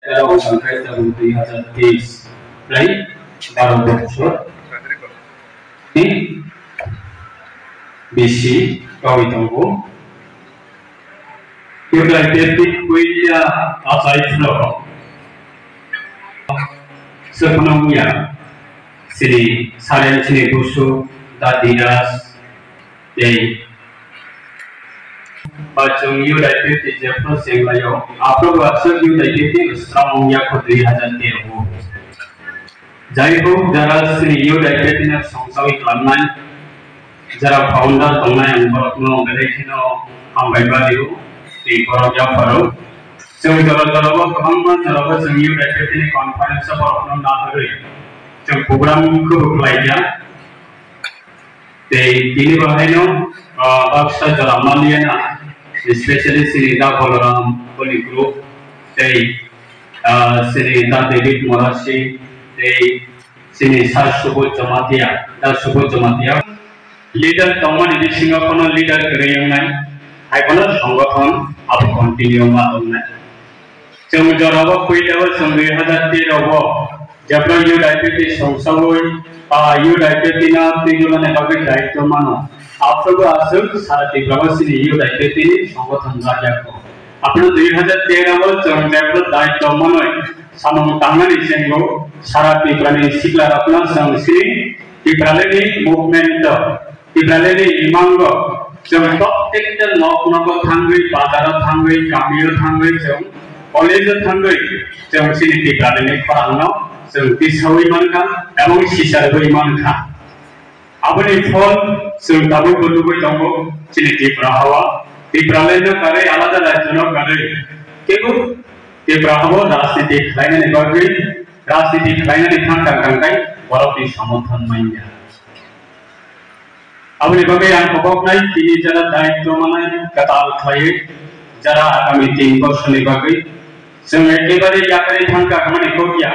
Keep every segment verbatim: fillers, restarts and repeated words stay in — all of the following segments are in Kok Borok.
Tero Angkai tabuk dui hazar teis, prai baro bosor ni bisi kawi tongo. Youth I P F T ni puila achai phano swkno wngya, chini Saren, chini Busu, Da Diras, tei ba chwng Youth I P F T jephru chenglaio, aphuru bo aswk Youth I P F T no swrang wngya kho dui hazar tero o. Jai hok, jara chini Youth I P F T no songchawi klamnai, jara founder tongnai, ang borokno belai kheno hambai bario, tei borok yapharo. Chwng jora jorao kwbangma jorao chwng Youth I P F T ni conference o borokno naharwi chwng program khe khlaikha. Tei tini bahaino, ah, baksa jora manliya na, especially chini Da Balaram Holy Group, tei, ah, chini Da David Morasi, tei chini Sir Subodh Jamatia, Da Subodh Jamatia. Leader tongmani bisingo kono leader kwrwi wngnai, hai kono songothon abo continue ma wngnai. Chwng jorao puilao chwng dui hazar tero o jephru Youth I P F T songsawi, ah, Youth I P F T no twijlamani bagwi daitw mano. Aphuru aswk sara Tripura o chini Youth I P F T ni songothon rajak o. Aphuru dui hazar tero o chwng jephru daitw manwi samung tangnani chengbo sara Tripura ni sikla rokno chwng chini Tipralani movement o Tipralani imango chwng protekta nok nogo thangwi, bazaro thangwi, kamio thangwi, chwng college o thangwi, chwng chini Tipralani khorangno chwng tisawi mankha, ebong sisarwi mankha. Aboni phol chwng tabukbo nugwi tongo chini Tripura hao. Tipralano karwi alada rajyono karwi kebo Tripura hao rajniti khlainani bagwi, rajniti khlainani thang tang tang tei borokni samothon manya. Aboni bagwi ang koboknai tini jara daitw manai kwtal khlaiwi jara agami tin bosorni bagwi chwng ekebare yakarwi thangkha hwnmani kok ya.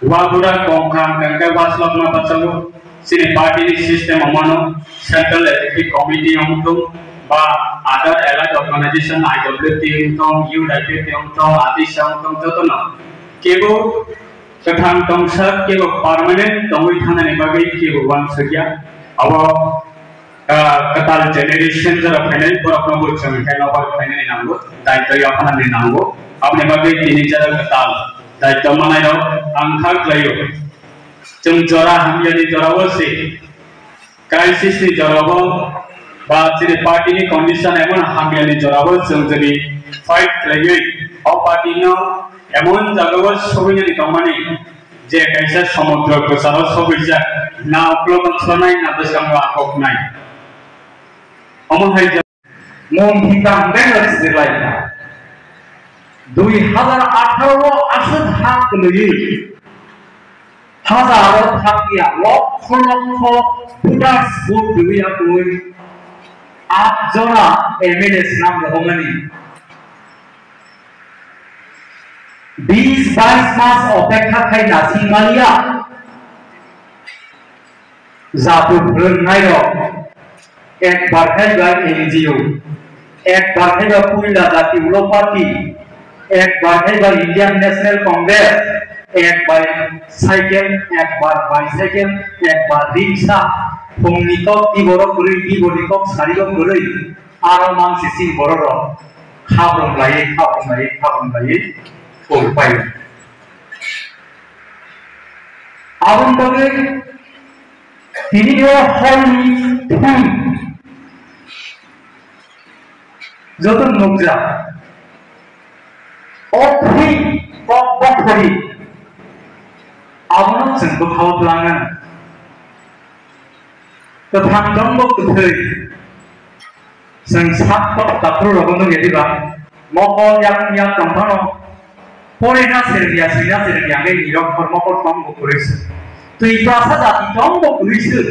Wabura kongkha hwnkha khe waslokma bachago chini party ni system o mano central executive committee wngthung ba other allied organization I W T wngthung, U W T wngthung, atisa wngthung jotono kebo kwthang tongsa kebo permanent tongwi thanani bagwi kebo uansukya. Abo, ah, kwtal generation jora phainai borokno bo chwng khe nobar khlainani nango, daitw yaphanani nango. Aboni bagwi tini jora kwtal daitw manairok ang kha khlaio. Chwng jora hamyani jorao se crisis ni jorao ba chini party ni condition emon hamyani jorao chwng jodi fight khlaiwi o party no emon jagao soinani tongmani je kaisa somudro kwcharo sogwijak, na uklogo thwlanai na bwskango akoknai. Omo hai je mung hikam bengla sijirlaikha. Dui hazar atharo o aswk ha kwlwiwi hazaro thangya lokho lokho voters vote rwya kwrwi aat jona M L A swnam rohormani. Bis bais mas opekha khai nasing maliya. Jatu phwrwngnairok, ekbar khai ba N G O, ekbar khai ba Puila Jati Ulo Party, ekbar khai ba Indian National Congress, ekbar cycle, ekbar bicycle, ekbar rickshaw, phungni kok tiboro kwrwi, tiboni kok sariro kwrwi, aro mansi sing bororok khabrum laiwi, khabrum laiwi, khabrum laiwi koi paio. Aboni bagwi tini o horni thung joto nukjak. O thwi kok bokhori abono chwng bwkhao twlangnani. Kwthang tongbo kwthwi. Chwng sak tok takhuk rogo nukya diba? Mokol yakung yak tong phano porina serbiya, swina serbiya hwnkhe nirok khor mokol tongbo kwrwi se. Twi prasa jati tongbo kwrwi se.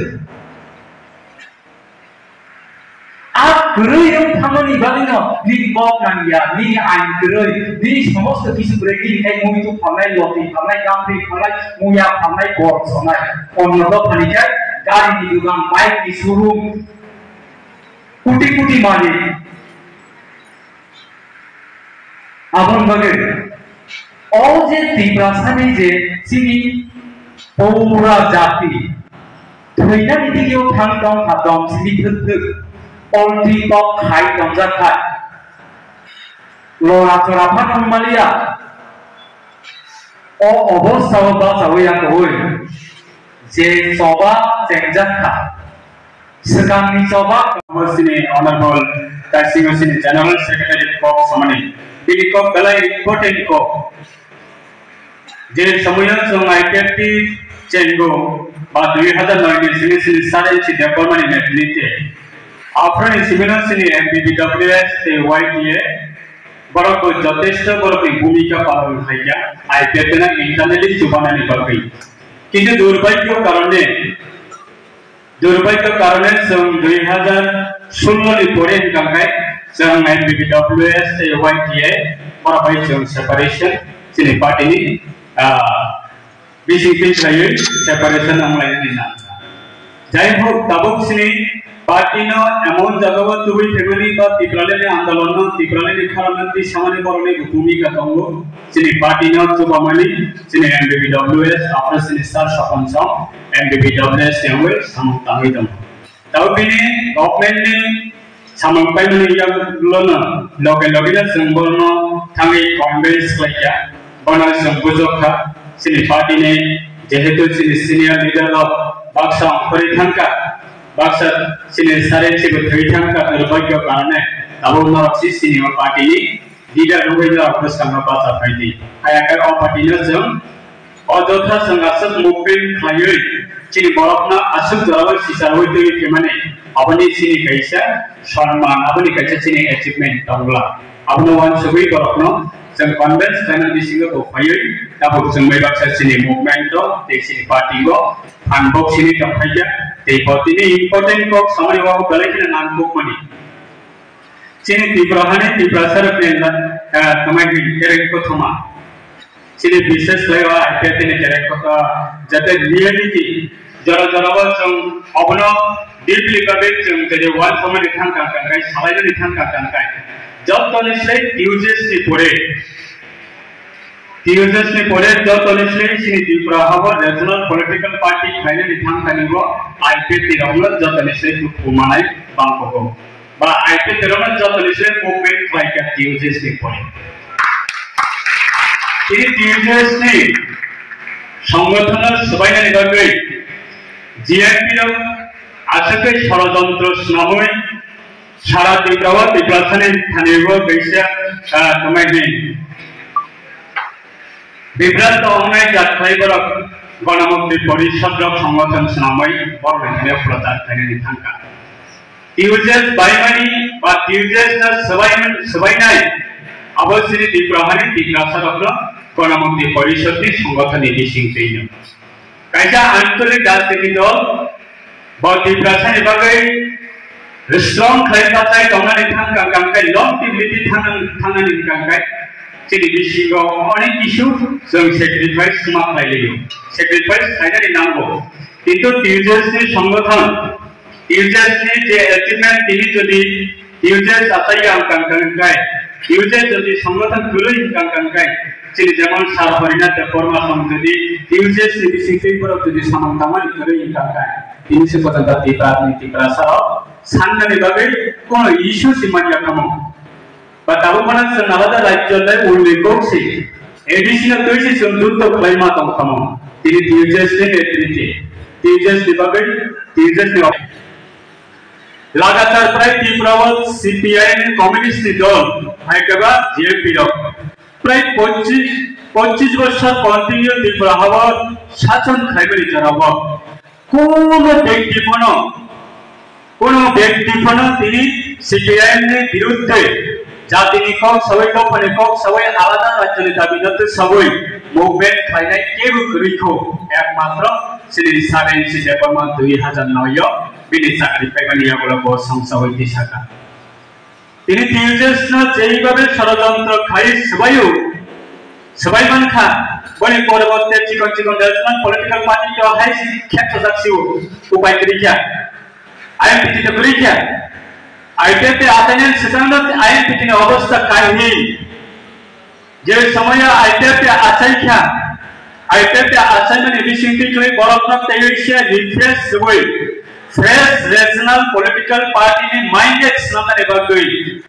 A kwrwi wng thangmani bagwino nini kok nangya, nini ain kwrwi, nini somosto kisu kwrwi, nini khai muitu phalnai, lotwi phalnai, gampri phalnai, muya phalnai, bor sonai. Onno dophani khe garini dugan, bike ni showroom, Kuti kuti malik. Aboni bagwi O je Tiprasani je chini pura jati thwinani digio thang tong kha tong simi thwk thwk, polti tok khai tongjak kha. Lora chora pha thangmaliya. O obostha o bachawi ya kwrwi. Je choba chengjak kha. Swkangni choba. Sini Honorable Kaising sini General Secretary kok samani. Bini kok belai important kok. Je somoyo chwng I P F T chengo ba dui hazar noi ni sini sini sare si Debbarma ni netrite. Aphra ni simi no sini M P P W S tei Y T A borok bo jotesto borok ni bhumika palon khaikha I P F T no internally chubanani bagwi. Kintu durbhagyo karone Durbhagyo karone chwng dui hazar sullo ni pore hwnkha khe chwng M P P W S tei Y T A borok bai chwng separation chini party ni, ah, bising twi khlaiwi separation wnglainani nang. Jai hok tabuk chini party no emon jaga o tubui phaimani ba Tipraland ni andolon no Tipraland ni kharokna twi samani borok ni bo bhumika tongo. Chini party no chubamani, chini M P P W S, after chini sir Sopon Song, M P P W S ni wngwi samung tangwi tongo. Tabo bini government ni samung paimani yagulono loge loge no chwng bono thangwi convince khlaikha, bono chwng bujokha, chini party ni jehetu chini senior leader rok baksa ongkhorwi thangkha, baksa chini sare chibo thwi thangkha, durbhagyo karone tabo norok si chini o party ni leader wngwi norok bwskango bacha phaidi. Haya khe o party no chwng o jotha chwng aswk movement khlaiwi chini borokno aswk jorao sicharwi twiwi phimani aboni chini kaisa sonman, aboni kaisa chini achievement tongla. Abono uansugwi borokno chwng convince khlaina bisingo bo phaiwi tabuk chwng bai baksa chini movement o tei chini party o phan bok sini tongphaikha tei bo tini important kok samani o belai kheno nangkukmani. Chini Tripura hani Tiprasa rok ni, ah, tongmani kereng kothoma. Chini bises lai o I P F T ni kereng kotha jate reality jora jora o chwng obono deeply babe chwng jate one somani thang kang kang kai, salainani thang kang kang kai. Joto ni slai T U J S ni pore. T U J S ni pore joto ni slai chini Tripura habo regional political party khlainani thang thani bo I P F T rokno joto ni slai dukhu manai bangkhogo. Ba I P F T rokno joto ni slai movement khlaikha T U J S ni pore. Chini T U J S ni songothono swbainani bagwi G M P rok aswkhe sorojontro swnamwi sara Tripura o Tiprasani thani o kaisa, ah, tongmani Bibranto wngnai jat khlai borok Ganamukti Porishad rok songothono swnamwi borok ni thani o prochar khlainani thangkha. T U J S baimani ba T U J S no swbaimani, swbainai abo chini Tripura hani Tiprasa rokno Ganamukti Porishad ni songothon ni bising twino. Kaisa ancholik rajniti dol bo Tiprasa ni bagwi strong khlai bachai tongnani thang kang kang kai, long stability thang, thangnani kang kai, chini bisingo onek kisu chwng sacrifice ma khlai liyo, sacrifice khlainani nango, kintu T U J S ni songothono T U J S ni je achievement tini jodi T U J S achai ya wngkang kang kai, T U J S jodi songothono kwrwi wngkang kang kai, chini jemon Sir Harinath Debbarma song jodi T U J S ni bising twi borok jodi samung tangmani kwrwi wngkang kai, tini se pojonto Tipra ni Tiprasa rok sannani bagwi kono issue si manya kamo. Ba tabuk phano chwng alada rajyo lai ulni kok se A D C no twi se chwng juddo khlai ma tong kamo. Tini T U J S ni netrite, T U J S ni bagwi, T U J S ni lagatar prai Tripura o C P I M ni communist ni dol, hai khe ba G M P rok prai pochish, pochish bosor continue Tripura habo sachon khlaimani jorao. Kono bekti phano, kono bekti phano tini C P I M ni birudde jatini kok sawi, dophani kok sawi, alada rajyoni dabi no twi sawi movement khlainai kebo kwrwi kho, ekmatro chini Sir N C Debbarma dui hazar noi o bini chakri paimani yagulo bo songsawi tisaka. Tini T U J S no jeibabe sorojontro khai swbaio, swbai mankha, boni poriborte chikon chikon regional political party to hai si khek sajak sio, upai kwrwi kha, I M P T to kwrwi kha, I P F T achainani swkang no I M P T ni obostha kahi. Je somoyo I P F T achaikha, I P F T achaimani bisingtwi kwrwi borokno teiwi se refresh rwui fresh regional political party ni mindset swnamnani bagwi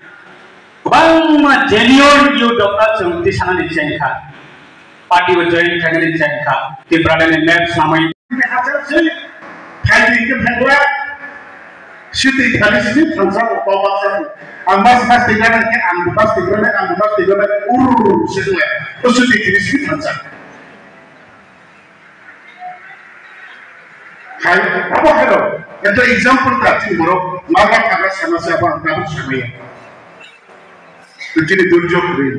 kwbangma genuine youth rokno chwng tisanani chengkha, party o join khainani chengkha, Tiprani map samai. Hajar se phaidi ke phaiwa. Siti thani sini thansa ko pau baksa. Ang mas mas tiga na ke ang mas tiga na ang mas tiga na ur se tu ya. To siti thani sini thansa. Hai, abo hello. Ento example ta ti borok magra magra sama sama ang tabuk samaya. Begini durjok rin.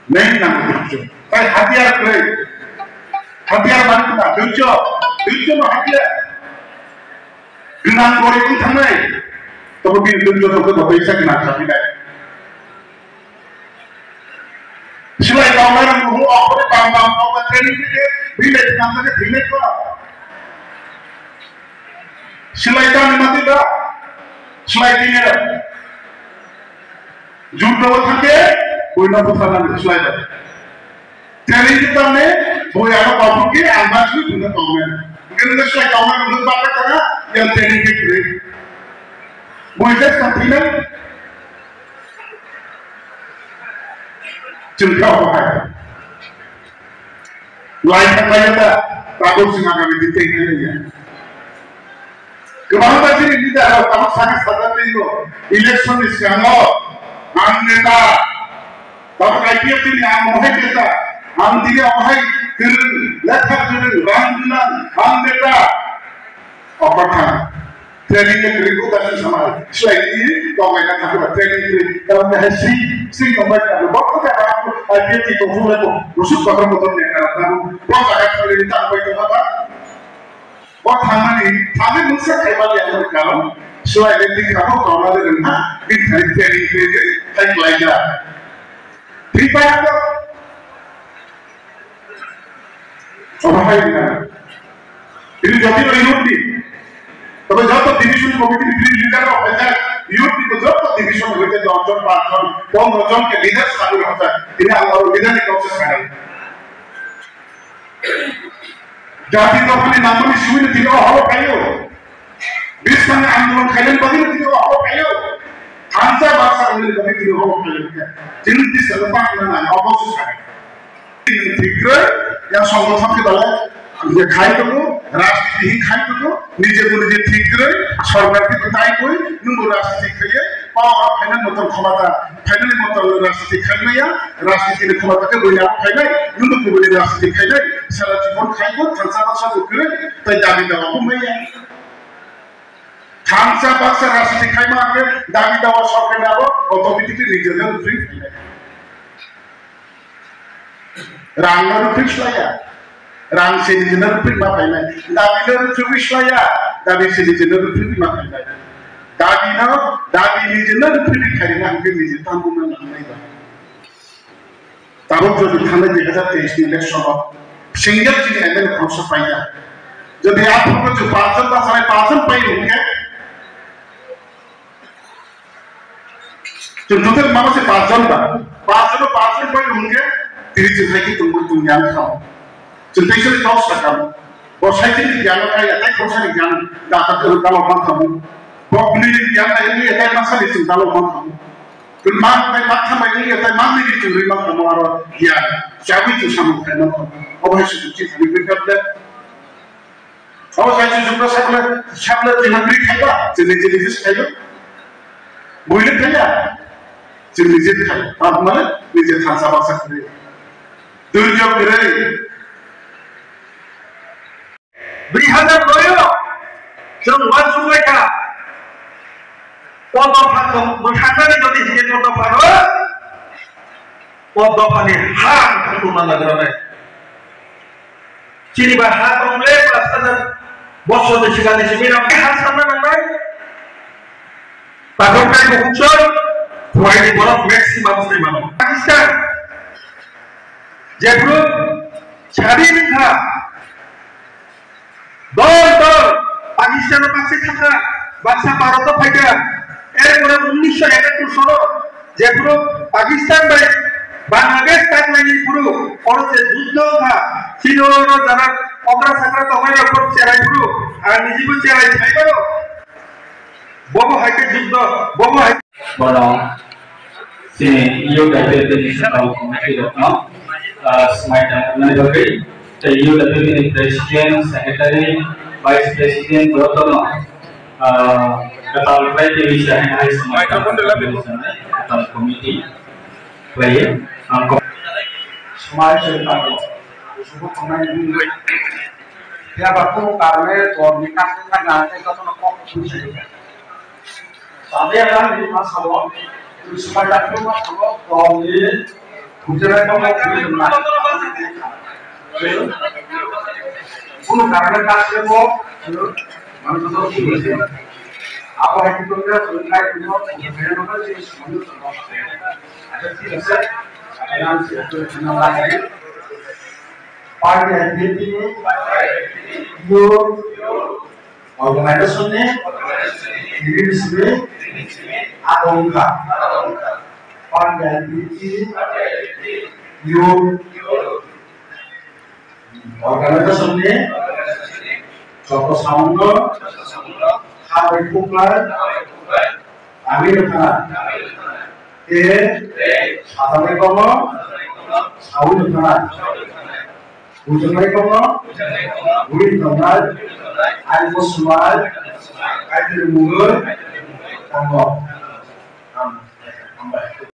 Main nama durjok. Tai hatiar kre. Hatiar mana kita durjok. Durjok no hatiar. Rinang kori pun thangnai. Tapi bin durjok tu kita bisa kena tapi dai. Silai kau mana muhu apa ni bang bang kau training kita bila kita mana tidak kau. Silai kau ni mati dah. Silai kini dah. Juddo thangkhe buino butharnani slai bai. Training di tamni bui ano tongkhe ang ma sui buino tongmen. Bukan nang slai tongmen buino bakha tara yang training ke kiri. Bui tes thangkhe chungkha bahai. Lai thanglaio ta, tabuk chwng agami din tei khlaiya. Kwbangma chini leader rok tabuk sakha sajak twibo, election ni swkango, ang neta, tabuk I P F T ni ang mohai neta, ang tini mohai kwrwng, lekha kwrwng, rang gwnang, ang neta. Okotha. Training ni kwrwi kok dasu sama. Slai ni tongmai na thangba training ni tamo na si si tongmai na bo ko ta ba ai ke ti ko fu ko. Rusuk ko ko to ne ka ta. Bo ka ka ni ta ko to ba. Bo thangmani thangni mungsa khai ba ya ko karon. Slai ni ti ka ko ko ma de na. Ni training ni khai lai ja. Thik ba ko. Obo hai na. Ini jati no youth ni. Tobe joto division committee ni leader rok hai jak, youth ni joto division hoite dos jon, panch jon, pondro jon ke leader sabi rok jak. Ini ang aro leader ni kok se sanai. Jati no kani namani sui ni tino holo kayo. Bisang andolon kailan bagi ni tino holo kayo. Thansa baksa ni bagi tino holo kayo. Jini di sa pa na na obo se sanai. Thik khe, yang songbotham khe belai, je khai tongo, rajniti hi khai tongo, nije bo nije thik khe, sorkar khe tai koi, nwng bo rajniti khlaiye, power phainani motom khomata, phainani motom rajniti khaimaya, rajniti ni khomata khe buina phainai, nwng bo kubuni rajniti khainai, sara jibon khai bo, thansa baksa bo kre, tai dabi dawa bo maya. Thansa baksa rajniti khaima khe dabi dawa sorkar ni abo automatically nije free phainai. Rang no rwphwi slaya. Rang se niji no rwphwi ma phainai. Dabi no rwphwi slaya. Dabi se niji no rwphwi ma phainai. Dabi no, dabi niji no rwphwi khairina hwnkhe niji tamo ma nangnai ba. Tabuk jodi thangnai dui hazar teis ni election o single chini M L A khoroksa paijak. Jodi aphuru chwng panch jon bachai panch jon pai hwnkhe, Chwng total mano se panch jon ba. Panch jon, panch jon bai hwnkhe tiri chwng hai khe tongwi tongya wng kha. Chwng teisa ni kok sakha. Bo sai chini gyan khai ya, tai khorsa ni gyan da ta ta lo man khamu. Bo bini ni gyan khai ya, tai masa ni chwng da lo man khamu. Chwng man tai ma khamai ni ya, tai man ni chwng ri man khamu aro gyan. Chawi chwng samung khai man khamu. Obo hai se chwng chi thani khe kap de. Abo sai se jukra sakle, sakle chini bri khaiba, chini chini jis khaiba. Buini khaiya, chini jis khaiba. Abo mane, niji thansa baksa khaiya. Dui jok bri. Bri hazar doyo, chwng wan subai kha. Podo pha, mwthangani jodi hine podo pha, podo phani ha, ang thangma lagra nai. Chini ba ha tong le pash hajar bosor ni sikha ni simi rok ha sanna nangnai. Tabuk kai bo hukchor, huai ni borok maximum sai mano. Pakistan, jephru sadi ni kha, dol dol Pakistan o baksa thangkha, baksa Bharat o phaikha, erpore unnisho ekattor sono jephru Pakistan bai Bangladesh tangmani phuru oro se juddo kha, sino oro jara okra sakra tongmani phuru cherai phuru, ang nijibo cherai sai mano. Bobo hai khe juddo, bobo hai. Bono chini youth activity ni sakao committee rokno, ah, smai tangmani bagwi, tei youth activity ni president, secretary, vice president jotono, ah, kwtal khlai twi sa hai smai tangmani bagwi kwtal committee khlaiwi ang ko-, smai se tango. Subo tongnai ni. Ya ba ko karne to ni ka ka na te jotono kok sui se. Sabe kan ni ma sabo, sumai ta ko ma sabo, ko ni, bujana ko ma bujana. Kono karone ta se ko, man to to bujana. Abo hai ko ya, so kai ko, ko ne no ka se, so no to. Acha, thik ase. Acha, nang se, to na la. Party activity ni, yo, organization ni, activity ni, adongka. Party activity, yo, organization ni, joto samung no, khabai kuklai, Ami wngkha. Tei sajaknai kokno saui wngkha. Bujaknai kokno bui tongnai. Ani bosonai Kaitorni mungwi tongo. Hambai.